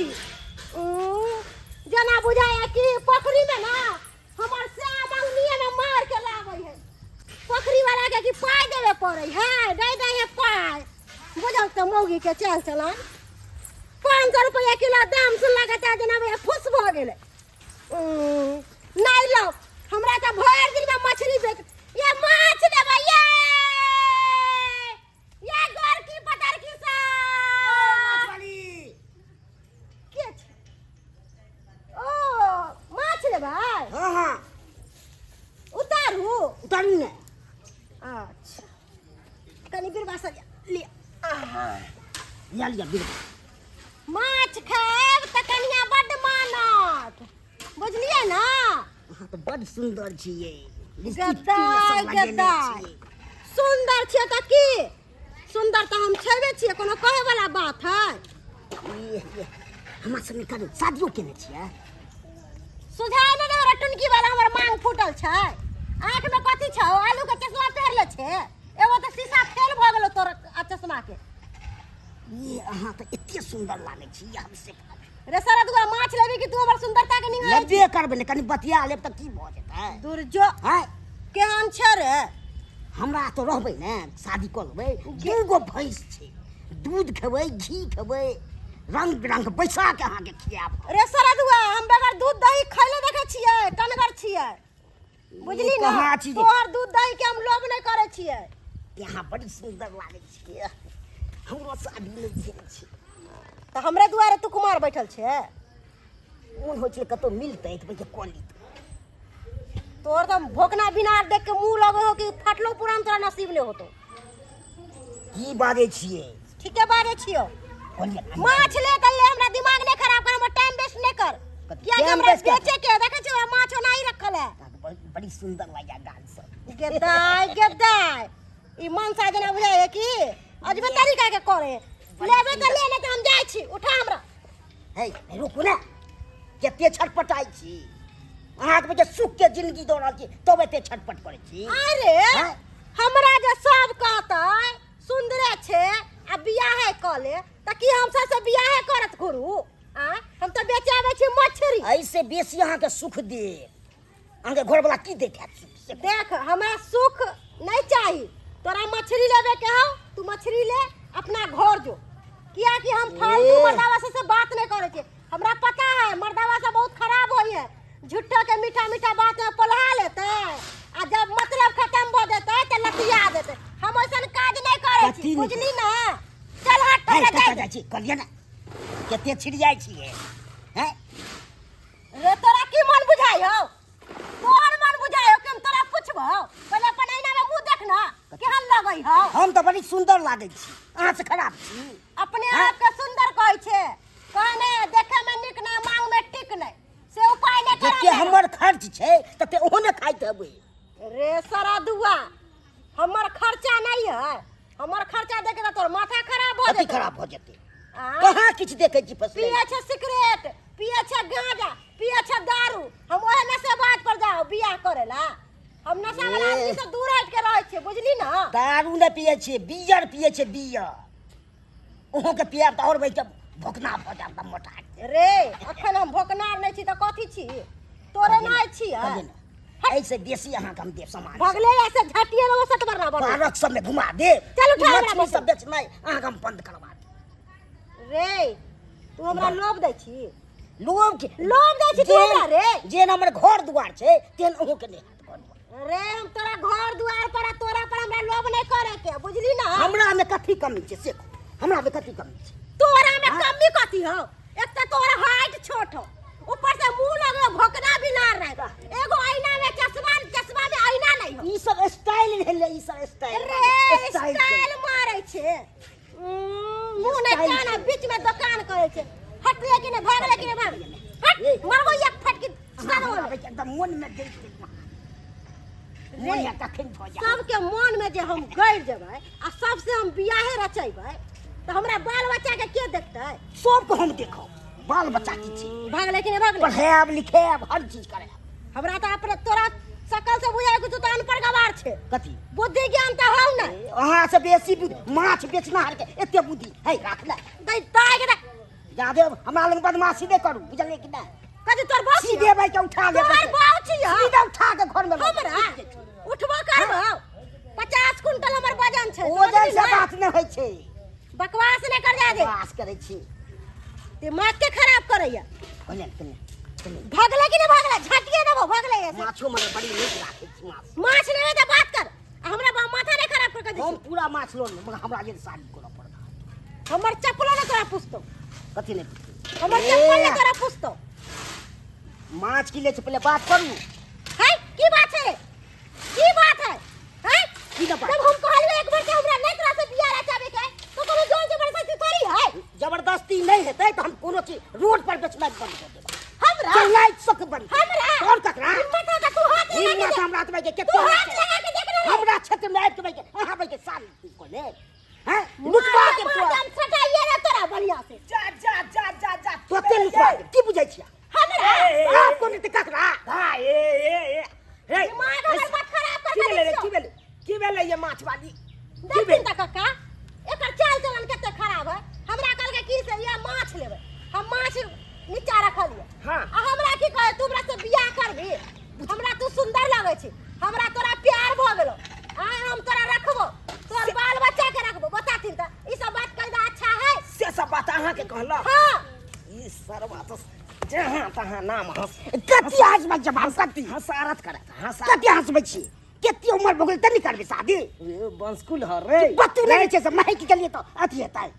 छी। जेना बुझाइए कि पोखरिमे ने हमर सएह मंगनीए में मार के लाबै है। पोखरी वाला के कि पाइ देबे पड़ै है, नहि दै है पाइ। बुझल तऽ मौगी के चाल चलन। 500 रुपया किलो दाम सुनला के तऽ जेना भैया खुश भऽ गेलै। नहि लो, हमरा तऽ भरि दिन में मछली बेच ये माछ लेबै ये ये गोरकी पतरकी सब के छै? ओ माछ लेबै? हाँ हाँ। उतारू। उतारू ने। अच्छा कनि बिरबा से लिअ। लिअ लिअ बिरबा। माछ खायब तऽ कनिया बड्ड मानत, बुझलियै ने? अहाँ तऽ बड्ड सुन्दर छियै। गद्दार गद्दार। सुन्दर छियै तऽ की सुन्दर तऽ हम छेबे छियै, कोनो कहै वाला बात है? हमरा संगे करू शादियो केने छियै? सुझाय ने रे टुनकी वाला, हमर मांग फूटल छै। आँख में कथी छौ? आलू के चश्मा पहिरले छै, एगो तऽ शीशा फेल भऽ गेलो तोर चश्मा के। ये अहाँ तऽ एते सुन्दर लागै छी, हम से रे सारा दुआ माछ लेबी कि तू हमर सुंदरता के निहारै? लेबे करबै ने, कनि बतिया लेब तऽ की भऽ जेतै? दूर जो। हैं? केहन छै रे? हमरा तऽ रहबै ने, शादी कऽ लेबै, दूगो भैंस छै, दूध खेबै, घी खेबै, रंग बिरंग बैसा के अहाँके खियाब। रे सारा दुआ, हम बगैर दूध दही खैले देखै छियै, टनगर छियै, बुझली ने? कहाँ छी जे? तोहर दूध दही के हम लोभ नहि करै छियै। यहाँ बड़ी सुंदर लागै छियै, हमरो शादी नहि भेल छै। तऽ हमरे दुआरे तू कुमार बैठल छै? मोन होइ छै कतहु मिलतै तऽ बैठे कऽ लीतै। तोहर तऽ भोकना बिनार देख के मुंह लगे हो कि फटलो पुरान तोरा नसीब नहि होतो। की बाजै छियै? ठीके बाजै छियौ। कहलियै ने। माछ ले तऽ ले, हमरा दिमाग नहि खराब कर, हमर टाइम वेस्ट नहि कर। कथी? कियाकि टाइम हमरा वेस्ट कर? बेचे के देखै छियै, माछ ओना ही रखल है। अहाँके बड़ी सुंदर लागैया गाल सब। गेदाय गेदाय, ई मनसा जेना बुझाइ है कि अजबे तरीका के करे। लेबे तऽ ले, नहि तऽ हम जाइ छी। उठा हमरा। हे रुकू ने, कते छटपटाइ छी अहाँके? बच्चा सुख के जिंदगी दऽ रहल छी तब एते छटपट करै छी? अरे हैं? हमरा जे सब कहतै सुन्दरे छै आ बियाहे कऽ ले, तऽ की हम सबसे बियाहे करत घुरू? आ हम तऽ बेचे आबै छी मछरी। एहिसे बेसी अहाँके सुख देब, अहाँके घरवला की दैत हैत सुख से? देख, हमरा सुख नहीं चाही। तोरा मछली लेबे के हौ, तू मछली ले, अपना घर जो, कियाकि हम फालतू ए। मर्दावा से बात नहीं करे छियै। हमरा पता है मर्दावा से बहुत खराब होई है, झूठो के मीठा मीठा बात में पोल्हा लेते आ जब मतलब खत्म भ जेतै तऽ लतिया देतै। हम ऐसन काज नहीं करे कथी छी, नहि? बुझली ना? चल हट। है, हमरा कतऽ जाय दे। जाइ छी? कहलियै ने, कते छिड़ियाइ छियै हैं? रे तोरा की मन बुझाइ हौ? तोहर मन बुझाइ हौ कि हम तोरा पुछबौ? पहिले अपन ऐना में मुंह देख ना, केहन लगै हौ। हम तऽ बड़ी सुन्दर लागै छी, अहाँ से खराब छी? अपने हाँ? आप के सुंदर कहै छै, कहने देखे में नीक नहीं, मांग में टिक नहीं, से उपाय नहीं जते करा। हमर खर्च छै तते ओहो ने खाइत हेबै। रे सरा दुआ, हमर खर्चा नहीं है? हमर खर्चा देख के तोर माथा खराब हो कथी जेतौ। खराब भऽ जेतै? आ? कहाँ किछु देखै छी फसले? पिए छै सिगरेट, पिए छै गांजा, पिए छै दारू। हम ओहे नशेबाज पर जाओ बियाह करे ला? हम नशा वाला ए। आदमी से दूर हट के रहै छियै, बुझली ना? दारू नहि पियै छियै, बियर पियै छियै, बियर। अहूँके पियाब तऽ आओर बैठ भोकना भऽ जायब तऽ मोटा के। रे अखन हम भोकनार नहि छी तऽ कथी छी? तोरे नहि छी? कहलियै ने, एहिसँ बेसी अहाँके हम देब सामान सब। भगले या से झटिए में सत बरना बड़ पारक सबमे घुमा देब। चल उठा ई हमरा मछली बस। सब बेचनाइ अहाँके हम बंद करवा देब। रे तू हमरा लोभ दै छी? लोभ के लोभ दै छी तू हमरा रे? जेहन हमर घर दुआर छै तेहन अहूँके नहि हैत घर दुआर। रे हम तोरा घर दुआर पर आ तोरा पर हमरा लोभ नहीं करे के, बुझली ना? हमरा में कथी कमी छै से कहू, हमरा में कथी कमी छै? तोरा में हाँ? कमी कथी हो? एक तो तोरा हाइट छोट हो, ऊपर से मुंह लगे भोकना भी ना रहे, एगो आईना में चश्मा, चश्मा में आईना नहीं हो। ई सब स्टाइल भेलै, ई सब स्टाइल। रे स्टाइल स्टाइल मारे छै। मुंह नहीं स्टाइल कान आ छै। बीच में दुकान करे छै। हटले कि नहीं, भागले कि नहीं, भाग हट। ए। मरबो एक फटकी अहाँ सारा। हमरा एकदम मन में दैत मोन है तखन भऽ जायत। सबके मन में जे हम गड़ जेबै आ सबसे हम बियाहे रचेबै तऽ हमरा बाल बच्चा के के देखतै? सबके हम देखब, बाल बच्चा की छै? भागले कि नहीं भागले? पढ़ायब लिखायब, हर चीज करायब। हमरा तऽ अपने तोरा सकल से बुझाय कि तू तऽ अनपढ़ गवार छै। कथी बुद्धि ज्ञान तऽ हौ ने? अहाँ से बेसी बुद्धि माछ बेचनाहार के एते बुद्धि है? राख ले। दै ताग दे। जादे हमरा लग बदमाशी नहि करू, बुझलियै कि नहि? कथी तोर बाप सीधे भाई के उठा ले। तोर बाप छियै। सीधे उठा के घर में लऽ हमरा जाउ। उठबो करबो, 50 कुंटल हमर वजन छै। वजन समझली से ने? बात नहि होइ छै। बकवास नहि कर जा दे। बकवास करै छी। दिमाग के खराब करैया। कहलियै ने, कहलियै, कहलियै। भगले कि नहि भगले? झटिए देबो, भगले ऐसे। माछो मगर बड़ी नीक राखै छी माछ। माछ लेबै तऽ बात कर, आ हमरा माथा नहि खराब कर के दै हम छी। पूरा माछ लऽ लेब, मगर हमरा जे शादी करऽ पड़त। हमर चप्पलो नहि तोरा पुछतौ। कथी नहि पुछतै? हमर चप्पल नहि तोरा पुछतौ। माछ की लै छै, पहिले बात करू। है की बात छै? की बात है? है की ना बात? जब हम कहलियै एक बार के हमरा नहि तोरा से बियाह रचाबे के, तो कोनो जोर जबरदस्ती थोड़ी है। जबरदस्ती नहि हेतै तऽ हम कोनो चीज रोड पर बेचनाइ बंद कऽ देब। हमरा चलनाइ सक बंद। हमरा और ककरा हिम्मत हो तऽ तू हाथ लगा के हिम्मत देख। हमरा तऽ के तू हाथ लगा के देख ले। हमरा क्षेत्र में आबि के अहाँ बैठ के साल कऽ लेब हैं लुटवा के तोरा। मार सटाइए रे तोरा बढ़िया से। जा जा जा जा जा। तोते लुटवा के की बुझै छियै? हमरा आप कोन तऽ ककरा? हा, ए ए ए हे। दिमाग हमर मत खराब कर की के भेलै रे? दै की छियौ। भेलै, की भेलै ये माछ वाली? की देखिन भेल? तऽ कक्का, एकर चाल चलन कते खराब है। हमरा कहलकै की से ये माछ लेबै, हम माछ नीचा रखलियै। हाँ। आ हमरा की कहे, तू हमरा से बियाह करबी, हमरा तू सुंदर लगै छी, हमरा तोरा प्यार भऽ गेलो, आ हम तोरा रखबो, तोर बाल बच्चा के रखबो। बताथिन तऽ ई सब बात कहना अच्छा है? से सब बात अहाँके कहलक? हाँ। ई सरवा तऽ जहाँ तहाँ नाम हंस। कति हँसबै छै बाबू, कति हसारत करत हसारत। कति हँसबै छी? कते उमर भऽ गेल तऽ नहि करबै शादी? ए, बंसकुल ह रे। बत्तू नहि छै से महकि गेलियै तऽ अथी हेतै,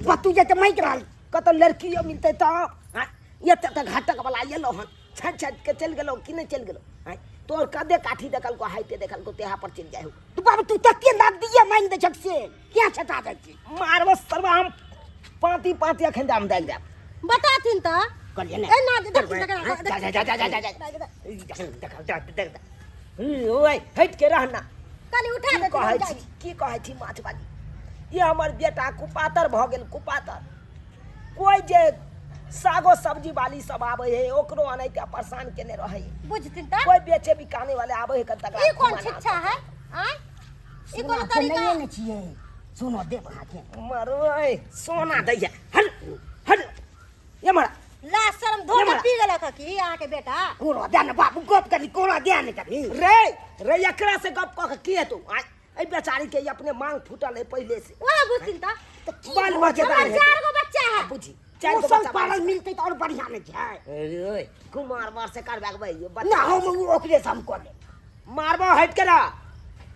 बत्तू जेतै महकि रहल। कतौ लड़कियो मिलतै तऽ आँय, एते तऽ घाटक वाला एलौ हन, छाँटि छाँटि के चलि गेलौ कि नहि चलि गेलौ? आँय, तोहर कदे काठी देखलको, हाइते देखलको, तेहा पर चलि जाइ हो। तू बाबू, तू तते नगदिये मानि दै छक से किया छटा जाइ छी? मारबो सरवा, हम पाँति पाँति अखन दाम दालि देब। बताथिन तऽ। कहलियै ने। ए ना, देखथिन तऽ केना- जा जा जा जा जा जा जा, देख देख देख देख, ओए हटि के रहना। कनि उठा की देथिन, कहै हम छी? जाइ छी। की कहै छी माछ वाली? ये हमर बेटा कुपातर भऽ गेल, कुपातर। कोइ जे सागो सब्जी वाली सब आबै है, ओकरो अनैते परेशान केने रहै है। बुझथिन तऽ। कोइ बेचे बिकाने वाले आबै है तकरा ई कोन घुमाना। शिक्षा है? आँय, ई सोना कोन के तरीका? नहिये ने छियै, सोनो देब अहाँके। मरो ऐ, सोना दैया। हट हट, ये मरा। ला शर्म धो के हमरा। पी गेलक की अहाँके बेटा? कोनो दे ने बाबू, गप करी, कोनो दे ने करी। रे रे, एकरा से गप कऽ के की हेतौ? आँय, एहि बेचारी के अपने मांग फूटल है पहिले से। वहाँ बुझथिन तऽ। तऽ की बाल भऽ बच्चेदार हमर हेतै। 4 गो बच्चा है। बुझी, 4 गो पोसल बच्चा पालल बाल। मिलतै तऽ आओर बढ़िआँ नहि छै? रे कुमार वर से करबा के ना, बच्चा। हम ओ ओकरे से हम कऽ लेब। मारबो, हटि के रह।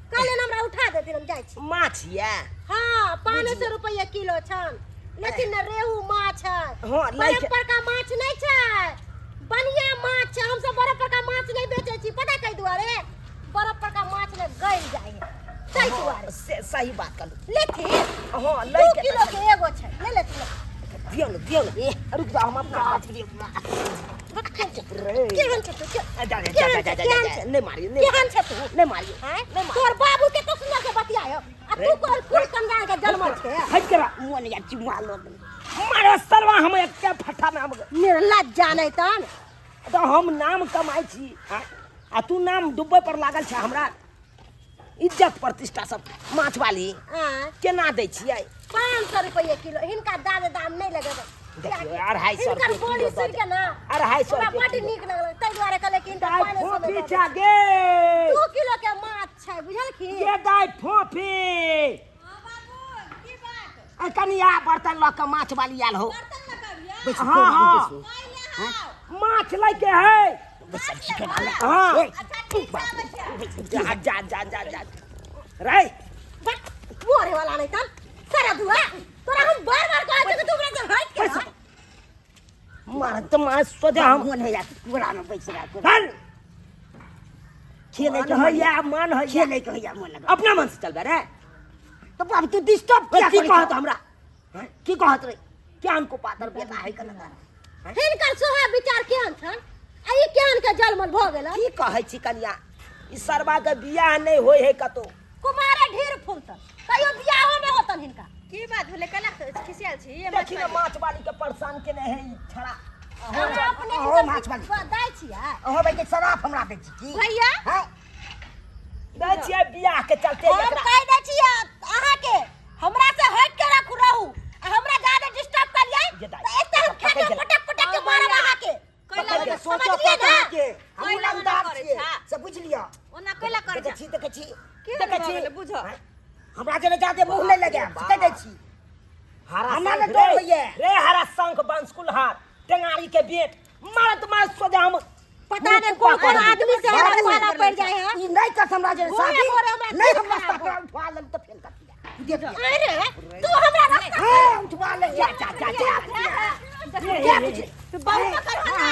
कहले हमरा उठा देथिन, हम जाइ छी। माछ ये? हाँ, 500 रुपया किलो छन, लेकिन न रेहू माछ है। हाँ, बरफ पर का माछ नहीं छै, बढ़िया माछ छै। हम सब बरफ पर का माछ नहीं बेचै छी, पता कई दुआरे? बरफ पर का माछ ने गल जाइ है, ताहि दुआरे। से सही बात कहलू। लेथिन? हाँ, 2 लै के किलो के एगो छै, ले लेथिन। दियौ ने, दियौ ने। ए, रुक जाओ, हम अपना हाथ रे। केहन छै तू? जा जा जा जा जा जा जा, नहीं मारियो, नहीं। केहन छै तू? नहीं मारियो। आँय? तोहर बाबू के तो सुंदर से बतियायो, आ तू कोन कुल कंगाल के जन्मल छै? हट के रह। मोन या चुमा लऽ गेलै। मारो सरवा, हम एक फट्टा में हम निर्लज्जा नहीं तन। तऽ हम नाम कमाइ छी आँय? आ तू नाम डूबे पर लागल छै। हमरा इज्जत प्रतिष्ठा सब। माछ वाली? आँय? केना दै छियै? 500 रुपये किलो। हिनका दादे दाम नहीं लगेबै। देखियौ, 250 हिनकर रुपये बोली किलो दऽ सुनि के ना 250 हमरा रुपये बड्ड किलो। नीक लगल, ताहि दुआरे कहले कि हिनका दाइ 500 में फोफी दऽ छा गे। 2 किलो के माछ छै, बुझलखिन? गे दाइ फोफी, आ कनि आ, बर्तन लऽ कऽ माछ वाली आयल हो। बैसू, हाँ, कोना हाँ। बैसू। माछ लैके है। बैसल छी केना ले? हाँ। ए, जा जा जा जा जा रे। बट मोरे वाला नहीं तन सारा धुआ। तोरा हम बार बार कहै छियौ कि तू हमरा से हटि के रह। मार तऽ मार सोझा हम। मोन होइया कोरामे बैस रह, कोरा। हल खेलै के मन होइया, मन होइया। खेलै के होइया मोन लगल। अपना मन से चलबे रे? तऽ बाबू, तू डिस्टर्ब किया की करै कहत छह? हमरा? हैं? की कहत रे? केहन को पातर बेटा है कनका? हिनकर सोहा विचार केहन छन, आ ई केहन के जलमल भऽ गेल? की कहै छी कनिया, ई सरवा के बियाह नहि होइ है कतौ। कुमारे ढेर फूलतन, कहियो बियाहो नहि होतन हिनका। की बात भेलै? केना खिसियाल छी ये? देखी ने, माछ वाली के परेशान केने है ई छड़ा। अहाँ अपने अहो, हिनकर माछ वाली। दै छियै? अहाँ भाई के शराब हमरा दै छी की? भैया। हैं? दै छियै बियाह के चलते हम एकरा। कहि दै छियै अहाँके, हमरा से हटि के राखू, रहू, आ हमरा जादे डिस्टर्ब करियै जे दाइ। तऽ एते सोचऽ समझलियै पड़त ना? अहाँके। हम कोइला ओना रंगदार करै छियै, छा। से बुझि लिअ। ओना कैला करै देखै छा छी, देखै छी, केहन देखै भऽ छी। गेलै बुझऽ। आँय? हमरा जेना जादे मुँह नहि लगायब, से कहि दै छी। हरा हमरा शंख ने डर रे, होइए। रे हरा शंख बंसकुल हार टेंगारी के बेट मारत मारत सोझा हम पता नहीं कोन कोन आदमी से हमरा पाला पड़ जाए है। ई नहि करत हमरा जे भोरे शादी, भोरे हमरा नहि दिल हम रास्ता खराब पर उठवा लेब तऽ फेर कथी लए? देख लिअ। अरे तू हमरा रास्ता हाँ, उठवा ले, जा जा जा जा जा बुझ। तू बाबू पकड़ ना।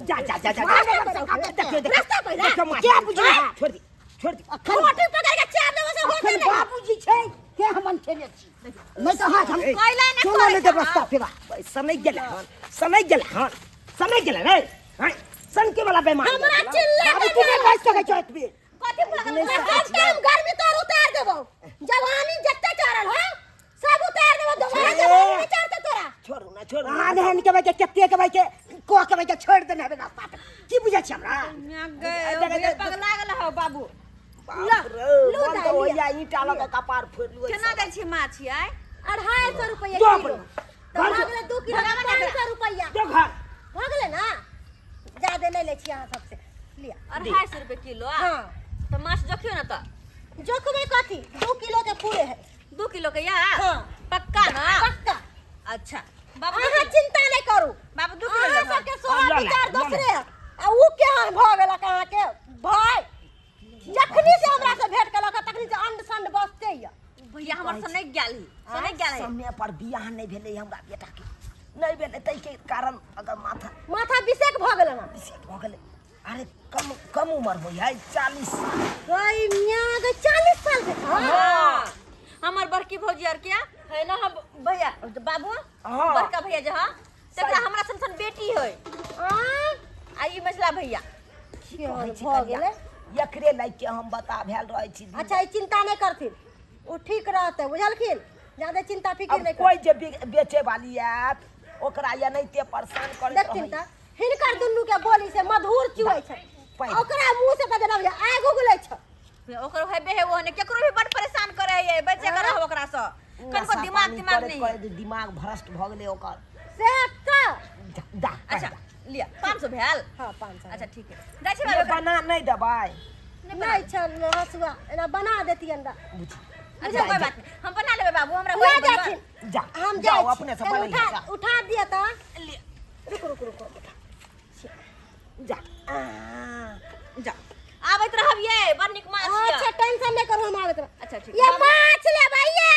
जा जा जा जा रास्ता पर देखियो देखियो रास्ता पर देखियो मार। क्या बुझले? छोड़ दी छोड़ दी। अखन रोटी पकड़ के चार देबो से होते अखन नहीं। बाबूजी छै के हम अनठेने छी, नहि तऽ हाथ हम कैला ने चलो करै नहि देब छा। रास्ता फेरा। समय गेल हन, समय गेल हन, समय गेल रे। हैं सनके वाला बेमारी। हमरा चिल्ला बाबू तू नहि बाजि सकै छौ एतबे। कथी भऽ गेल? सब टाइम गर्मी तोर उतार देबो, जवानी जत्ते चढ़ल हो सब उतार देबो, दोबारा जवानी नहीं चढ़ते तोरा। छोड़ू ना छोड़ू। अहाँ एहन के के कते के के कह के के छोड़ि देने हेबै रास्ता पर, की बुझै छी हमरा? म्या गए पगला गेल हो बाबू। बाप रे, लू मन दाइ तऽ लिअ। होइया ईंटा लऽ कऽ कपार फोड़ि लू। केना दै छी माछ यै? 250 रुपया जो किलो। अपन। तऽ भऽ गेलै 2 किलो 500 रुपया जो घर। भऽ गेलै ना? जादे नहि लै छी अहाँ सबसे, लिअ। 250 रुपए किलो? हाँ। तऽ माछ जोखियौ ने तऽ। जोखबै कथी, 2 किलो के पूरे है। 2 किलो के या? हाँ। पक्का ना? पक्का। अच्छा बाबू, अहाँ चिंता नहि करू। बाबू 2 किलो अहाँ लेबै। सबके सोहा लऽ ले, विचार लऽ ले। दोसरे है आ उ केहन भऽ गेलक अहाँके भाय, जखनी से हमरा से भेंट केलक तखनी से अंड संड बसते यऽ। भैया हमर से नहि गेल ही, से नहि गेल ही। समय पर बियाह नहि भेलै हमरा बेटा के, नहि भेलै ताहिके कारण अगर माथा माथा बिसेक भऽ गेल ना। बिसेक भऽ गेलै। अरे कम कम उम्र होइ है 40। गई मियाँ गई, 40 साल के था। हाँ। हमर बड़की भौजी आर क्या है ना, हम भैया बाबू। हाँ। बड़का भैया जे हाँ तकरा हमरा सन सन बेटी है। आँ? आ ई मझला भैया की कहै छी भऽ कनिया? गेलै। एकरे लागि के हम बता भेल रहै छी। अच्छा ई चिंता नहि करथिन, ओ ठीक रहतै बुझलखिन, ज्यादा चिंता फिकिर अब नहि कोई जे बेचे वाली आयत ओकरा या नहीं ते परेशान करैत देखथिन रहै। तऽ हिनकर दुनू के बोली से मधुर चुऐ छै, पैघ। ओकरा मुंह से तऽ जेना बुझाय आगि उगलै छै। ओकर हेबे है ओहने, केकरो भी बड परेशान करे है, बचे के रह ओकरा से, कनको नशा दिमाग पानी दिमाग करैत नहीं। करैत दिमाग भ्रष्ट भऽ गेलै ओकर। से तऽ जा, जा। अच्छा लिअ 500 भेल। हाँ 500। अच्छा ठीक है, जाइ छी ये बाबू। बना नहि देबै? नहि छल हसुआ, एना बना देतियन रा। बुझी। अच्छा कोई बात नहीं, हम बना लेबै बाबू, हमरा लऽ होय बनबऽ। जाथिन। जा हम जाओ जाइ छी। अपने से कनि बनैहे, उठा जा। उठा दिअ तऽ। लिअ। रुकू रुकू रुकू उठा। जा। जा आबैत रहब ये, बड़ नीक माछ यऽ। अच्छा टेंशन नहि करू, हम आबैत रहब। अच्छा ठीक। ये माछ लेबै ये।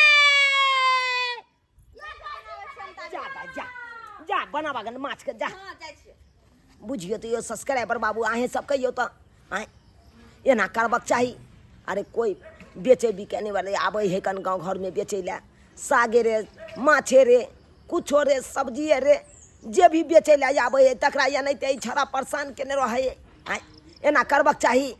जा दाइ, जा जा बनाबा गन माछ के जा। हाँ जाइ छियै। बुझियौ तऽ यौ सब्सक्राइबर बाबू, अहेँ सब कहियौ तऽ आँय एना करबाक चाही? अरे कोइ बेचै बिकेने वाले आबै है कन गाँव घरमे बेचै लए, सागे रे माछे रे कुछो रे सब्जिए रे, जे भी बेचै लए आबै है तकरा एनाहिते ई छौड़ा परेशान केने रहै है। आँय एना करबाक चाही?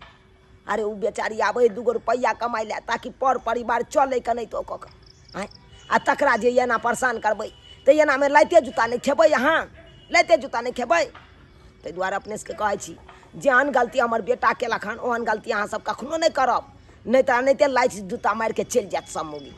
अरे ओ बेचारी आबै है 2 गो रुपैआ कमाइ लए ताकि पर परिवार चलै केनाहितो कऽ कऽ, आँय आ तकरा जे एना परेशान करबै तऽ एनामे लाइते जूता नहि खेबै अहाँ, लाइते जूता नहि खेबै। ताहि दुआरे अपने सबके कहै छी, जेहन गलती हमर बेटा केलक हन ओहन गलती अहाँ सब कखनो नहि करब, नहि तऽ एनाहिते लाइट जूता मारिके चलि जायत सब मौगी।